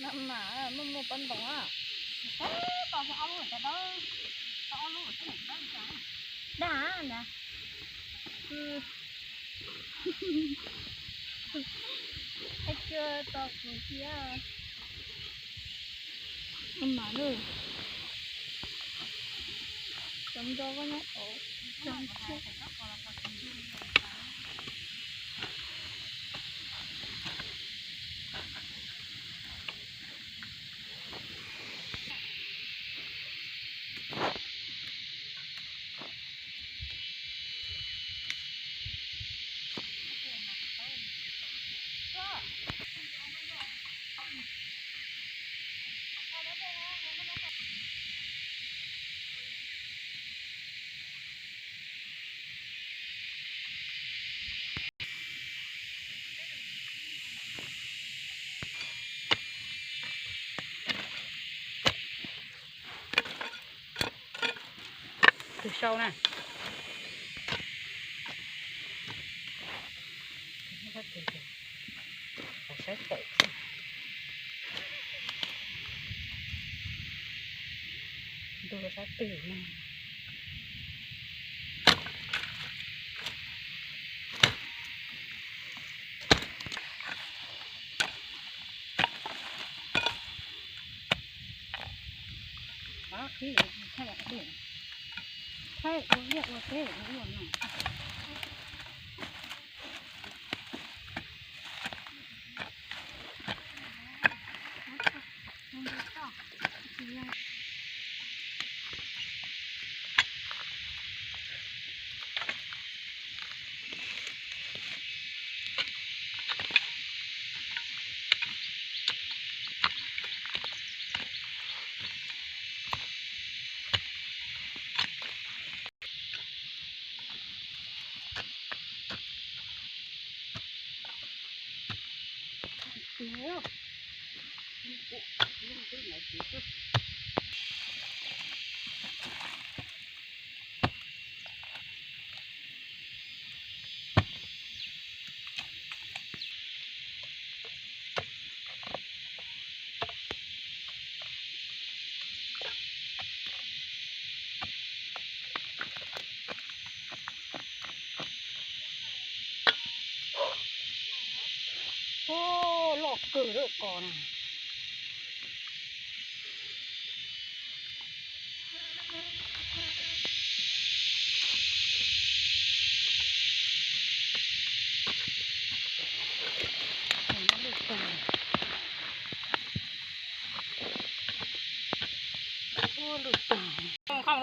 Mas muaj muaj pob ntoo a. Daj na. Ib co tos kuv thiab. Mas lawm. Cov nco koj nyob ov. Tus sau na. Saib tawm. Ntuj sab twg ne. Thaij ua liaj ua teb ua no. Loj kawg lawm ko na. Lwj tag. Koj lub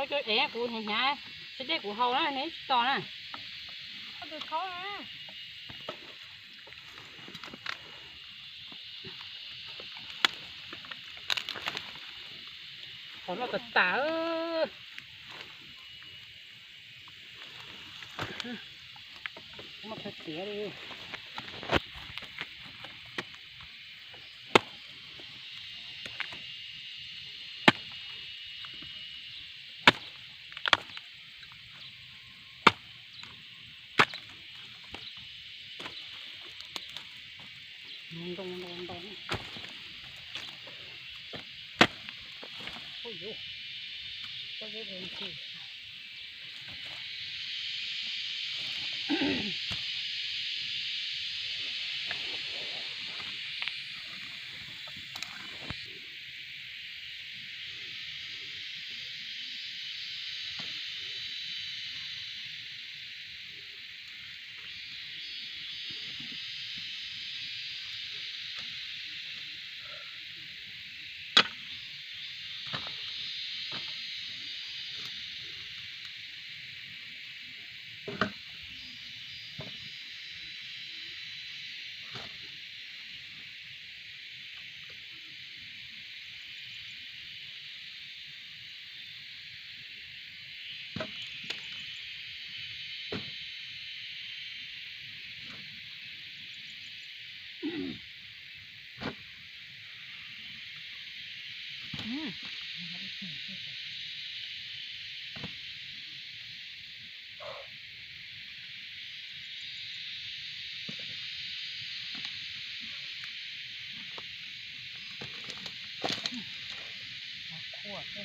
cuab ev kuv hnyav hnyav, sab dej kuv haus na, neb tsis tos na. Qhov no tas tas. Muab txiav li. Ntoo ntoo ntoo. Ui yuj, koj zeb ntsis. Qhov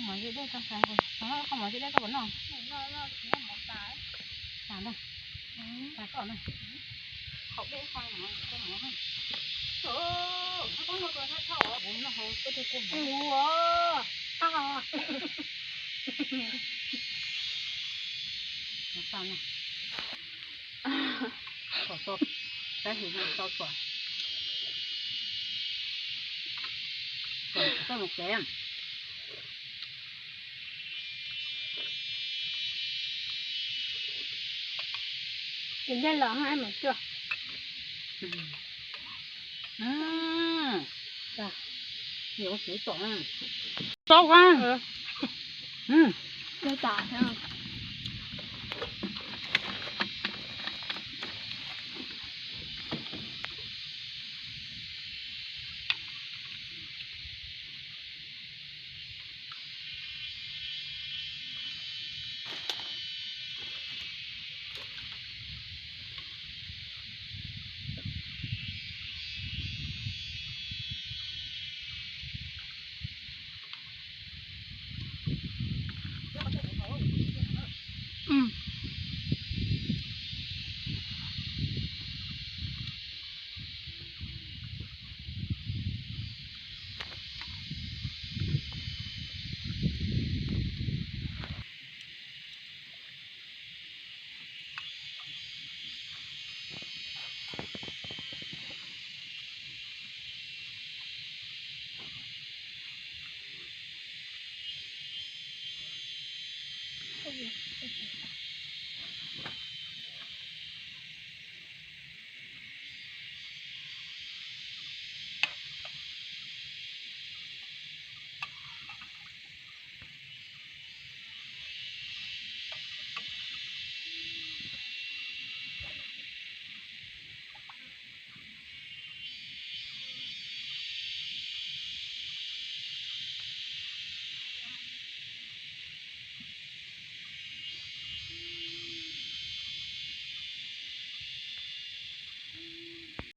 mov dej dej koj puas noj? Xav na, xav koj na. Qhov dej qhov mov koj mov na. Xav na. Kom tau, saib his no tau tsuam, tsuam tau mus kev. Ces dej los ha mas cua. Yuav siv tom tau a.